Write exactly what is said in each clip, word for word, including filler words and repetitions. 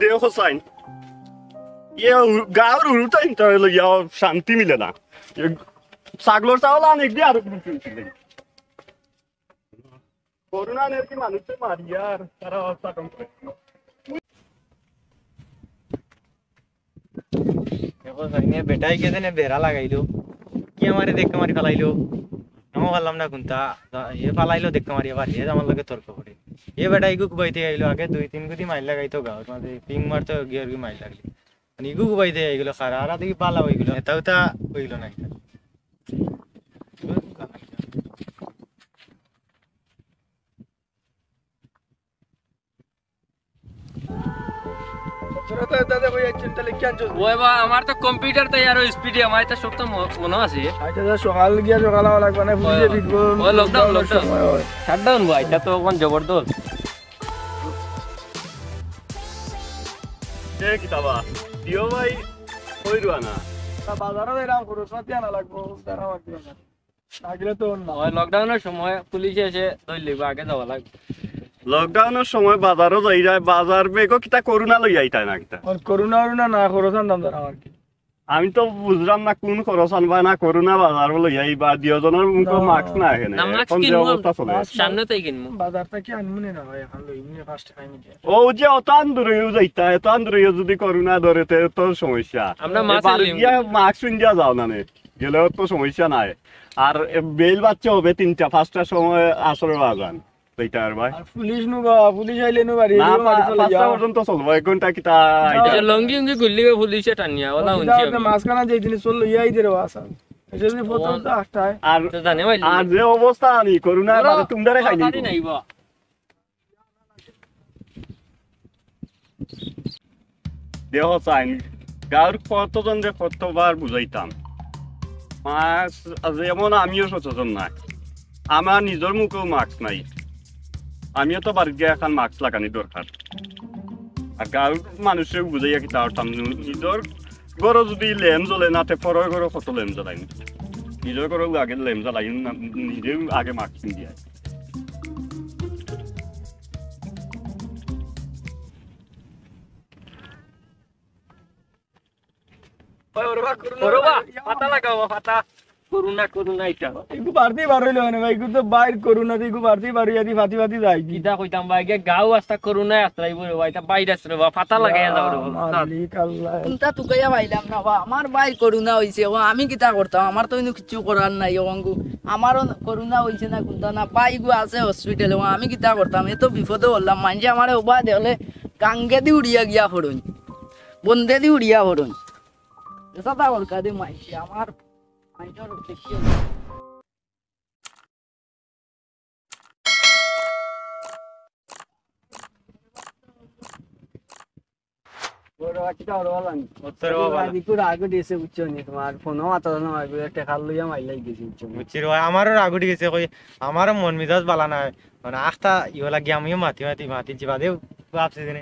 দেখো চাইন, ইয়ে গাঁওর হুরুতাইন তো লইয়া শান্তি মিলে না। এ ছাগলর চাউল আনে কি আর করোনা নে কি মানুষে মারিয়ার তারা অবস্থা কম করে। দেখো চাইন, বেটায় গিয়া যেনে বেড়া লাগাইলো, কি আমারে দেখে মারি ফালাইলো, নামও পারলাম না কোনটা, এ ফালাইলো দেখে মারি, আবার হে আমার লগে তর্ক করে। এ বেটা ইগু কুবাইতে আইলো, আগে দুই তিন গুদি মাইর লাগাইতো গাঁওর মাঝে, পিং মারতো গিয়া আর কি মাইর লাগলি। মানে ইগু কুবাইতে আইগুলো খারা, আর দেখি পালা অইগুলো, এটা ওটা অইলো না। ওই বা, আমার তো কম্পিউটার তাই আরো স্পিডে, আমার এটা সব তো ম-, মনে আছে। আচ্ছা, যা সকাল গিয়া সকাল আওয়া লাগবে না, পুলিশে ওই, পিটবো। ওই, lockdown, lockdown। সময় হয়। Shutdown ভাই, এটা তো এখন জবরদস্ত। এ কিতাবা, দিও ভাই, কই রুয়ানা? তা বাজারও এরকম খরচ পাতি আনা লাগবো, তারা বাকি বাজার। আগলে তো না। ওই lockdown-র সময় পুলিশে এসে ধরলে বা আগে যাওয়া লাগবে। Lockdown-র সময় বাজারও যাই যায়, বাজার বেগও কিতা করোনা লই আইতায় না কিতা? আর করোনা উরোনা না, খরচ আনতাম তারা আর কি। আমি তো বুঝলাম না কোন খরচ আনবা না, করোনা বাজার লই আইবা, দিওজনর মুখো না। Mask না এখানে। না, mask এখন যে কিনবো অবস্থা চলে। Mask সামনে তাই কিনবো। বাজার থাকি আনমু নে না ভাই, এখন লইমু নে first time এ। ও যে অতান দূরে যাইতা, অতান দূরে যদি করোনা ধরে, তে তো সমস্যা। আমরা এ মাছ বাড়ি আনলাম। গিয়া mask পিন্দিয়া যাও না নে, গেলেও তো সমস্যা নাই। আর এ বেইল বাচ্চা হবে তিনটা, পাঁচটার সময় আসরের আজান। যাইতা আর ভাই। আর পুলিশ নু বা, পুলিশ আইলে নু বাড়ি, না, এদিকে বাড়ি পা-, চলে পাঁচটা যাও। পর্যন্ত চলবো, এক ঘন্টা কিতা যাও। আইতা? আচ্ছা, লুঙ্গি উঙ্গি খুললি বা পুলিশে টানিয়া, ওলা ওই হুনছি কিতা আমি। আপনি মাঝখানে যে জিনিস চললো, ইয়াই দের বাসা। এটা যদি ফটো ওয়ান। তো আটটায়। আর, তো জানে ভাই। আর যে অবস্থা আনি, করোনা ওরা বাদে তুমরারে খাইনি। তাড়াতাড়ি নাই বা। দেহ চাইন, গাঁওর কতজনরে কতবার বুঝাইতাম। Mask, যেমন আমিও সচেতন নাই, আমার নিজর মুখেও mask নাই, আমিও তো বাড়িত গিয়া এখন mask লাগানি দরকার। আর গাঁওর মানুষরে বুঝাইয়া কিতা করতাম, নিজর ঘরো যদি ল্যাম্প জ্বলে না, তে পরর ঘরো কত ল্যাম্প জ্বালাইন, নিজর ঘরো আগে ল্যাম্প জ্বালাইন না, নিজেও আগে mask পিন্দিয়া। ওরে বা, পাতা লাগাও, পাতা। করোনা, করোনা এটা। ইগু বাড়তি বার অইলো মানে ভাই, ইগু তো বাইর করোনা, ইগু বাড়তি বার অইয়া দি ফাতি ফাতি যায় কি? কিতা কইতাম ভাই, গিয়া গাঁও আস্তা করোনায় আস্তাইবো রে ভাই, এটা বাইর আছে রে বা, পাতা লাগাইয়া যাও রে বা। মালিক আল্লাহ। কোনটা তুকাইয়া পাইলাম না বা, আমার বাইর করোনা অইছে, ও আমি কিতা করতাম, আমার তো ইনো কিচ্ছু করার নাই, ও আঙ্গু, আমারও করোনা অইছে না কোনটা না, ভাই ইগু আছে hospital-এ, ও আমি কিতা করতাম, এত বিপদে পড়লাম, মানষে আমারে ওবা দেখলে গাঙ্গেদি উড়িয়া গিয়া পড়ইন। বন্দেদি উড়িয়া পড়ইন। এসাদা হলকা দে মাইছি, আমার মাইনষর দেখি। বড় বাচ্চাটা বড় বলেন। উত্তর বাবা বলেন। রাগ উঠে গেছে, বুঝছো নি? তোমার ফোনও মাথা না মারবে, টেকা লইয়া মাইলাই গেছে, বুঝছো নি? বুঝছি রে ভাই, আমারও রাগ উঠে গেছে, কই, আমারও মন মিজাজ বালা নাই। মানে, আখতা ইয়ে লাগে, আমিও মাতি মাতি মাতি যে বাদে ভাবছি যে,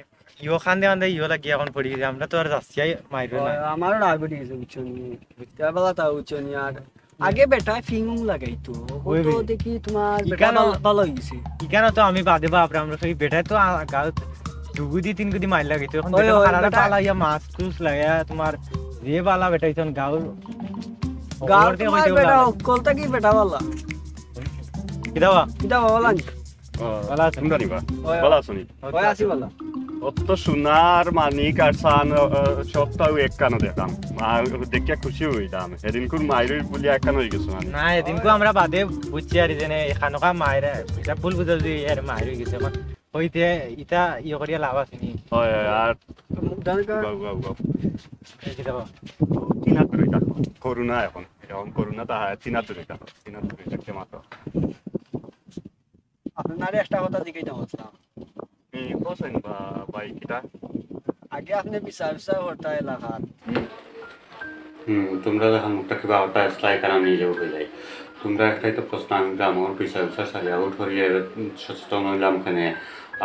ইয়ো কান্দে কান্দে ইয়ো লাগি এখন পড়ি গেছে, আমরা তো আর যাচ্ছি আই মাইরো না। ও, আমারও রাগ উঠি গেছে, বুঝছো নি? বুঝতে পারলা তা, বুঝছো নি? আর আগে বেটায় ফিং উং লাগাইতো, ও ওই তো বে। দেখি তোমার বেটা ইকানো ভালা, ভালা অই গেছে। ইকানো তো আমি বাদে বাপরে, আমরা সেই বেটায় তো আ-, গাল দুগুদি তিন গুদি মাইর লাগাইতো, এখন ওই, বেটা ওই, হারারে বেটা পালাইয়া মাছ কুছ লাগাইয়া তোমার যে বালা বেটা ইতন গাল গাল ওর দিয়ে তোমার হইতে বেটা, ওলা। হকলতা কি বেটা ভালা? কিতা বা? কিতা বা, ভালা নি? ও, ভালা আছো? তোমরা নিবা? ওই, ভালা আছো নি? ওই, আছি ভালা। অত সোনার মানিক আর সান, আহ, সবটাও এক কানো দেখাম। আর দেখিয়া খুশি হইলাম। এদিন কোন মাইর হই বলি এক কানো হয়ে গেছে মানে। না, এদিন কো আমরা বাদে বুঝছি আর যে নে, এখানকা মাইর, এটা ভুল বুঝাবুঝি, এর মাইর হয়ে গেছে। এখন হইতে ইটা ইয়ে করিয়া লাভ আছে নি? হয়, হয়, আর মুখ ডান কর। গাও, গাও, গাও। এই যে দেখো। চিনাত দূরে থাকো। করোনা এখন। এখন করোনা তা হয়, চিনাত দূরে থাকো। চিনাত দূরে থাকতে মাত্র। আপনারে একটা কথা জিজ্ঞাসা করছিলাম। হুম, কোসেন বা ভাই কিতা? আগে আপনি বিচার বিচার করতা এলাকার। হুম, তোমরা যখন মুখটা কিবা হতা ইসলাই কারণ নিয়ে যাবো হয়ে যায়। তোমরা একটাই তো প্রশ্ন, আমি গ্রামর বিচার বিচার সারিয়া আউট করিয়া সচেতন হইলাম কেনে?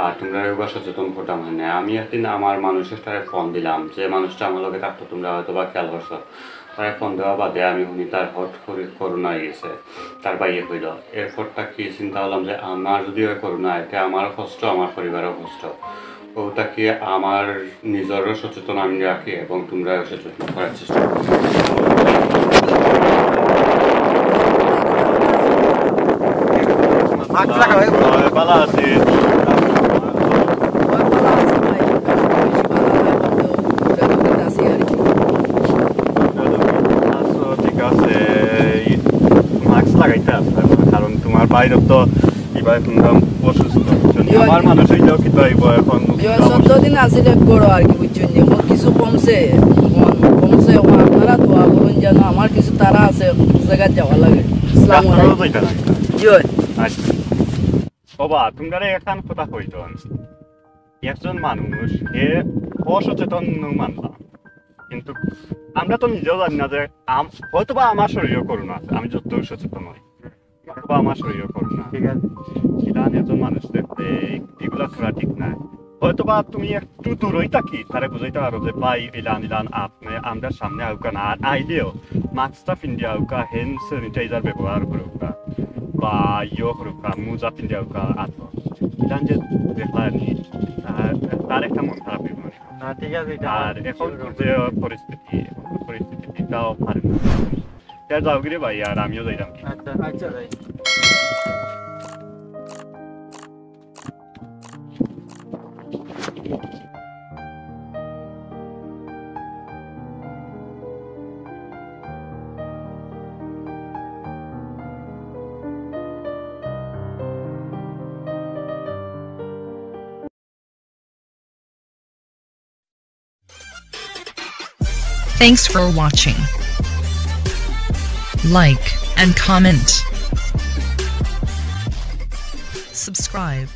আর তোমরা এবার সচেতন করতাম হয় না। আমি একদিন আমার মানুষটারে ফোন দিলাম, যে মানুষটা আমার লগে থাকতো, তোমরা হয়তো বা খেয়াল করছো। তারে ফোন দেওয়া বাদে আমি শুনি তার হট করে করোনা হয়ে গেছে, তার বাইরে হইল। এরপর তা কি চিন্তা করলাম যে আমার যদি হয় করোনা, এতে আমার কষ্ট, আমার পরিবারও কষ্ট। ওটা কি আমার নিজেরও সচেতন আমি রাখি এবং তোমরাও সচেতন করার চেষ্টা করো। মাস্ক লাগাও, ভাই। ভালো আছি। আচ্ছা, ঠিক আছে, এই মাস্ক লাগাইতে আছে, কারণ তোমার বাইরে তো এবার শুনলাম অসুস্থ, বুঝছো নি? আমার মানুষ হইলেও কিন্তু আইব এখন। চোদ্দ দিন আছিল এক বড় আর কি, বুঝছো নি? এখন কিছু কমছে, এখন কমছে। এখন আপনারা দোয়া করুন যেন আমার কিছু তারা আছে, জায়গায় যাওয়া লাগে। আসসালামু আলাইকুম। জি অয়। আচ্ছা। ও বা, তোমরা একখান কথা কইতো, একজন মানুষ হে অসচেতন মানলাম, কিন্তু আমরা তো নিজেও জানি না যে আম-, হয়তো বা আমার শরীরেও করোনা আছে, আমি যতটুকু সচেতন হই, হয়তো বা আমার শরীরেও করোনা। ঠিক আছে। ইলান একজন মানুষ দেখতে এগুলা করা ঠিক না। হয়তো বা তুমি একটু দূরই থাকি, তারে বুঝাইতে পারো যে, "ভাই, ইলান, ইলান, আপনি আমরা সামনে আউকা না, আর আইলেও মাস্কটা পিন্দি আউকা, হ্যান্ড স্যানিটাইজার ব্যবহার করুকা, বা ইয়ো করুকা, মোজা পিন্দি আউকা, আর ইলান যে দেখলা নি, তার, তার একটা মন খারাপ হইব। না, ঠিক আছে, এটা আর আমার এখন যে পরিস্থিতি, পরিস্থিতিটাও পারে না। তে যাও গিরে ভাই, আর আমিও যাইতাম। আচ্ছা, আচ্ছা ভাই। Thanks for watching. Like and comment. Subscribe.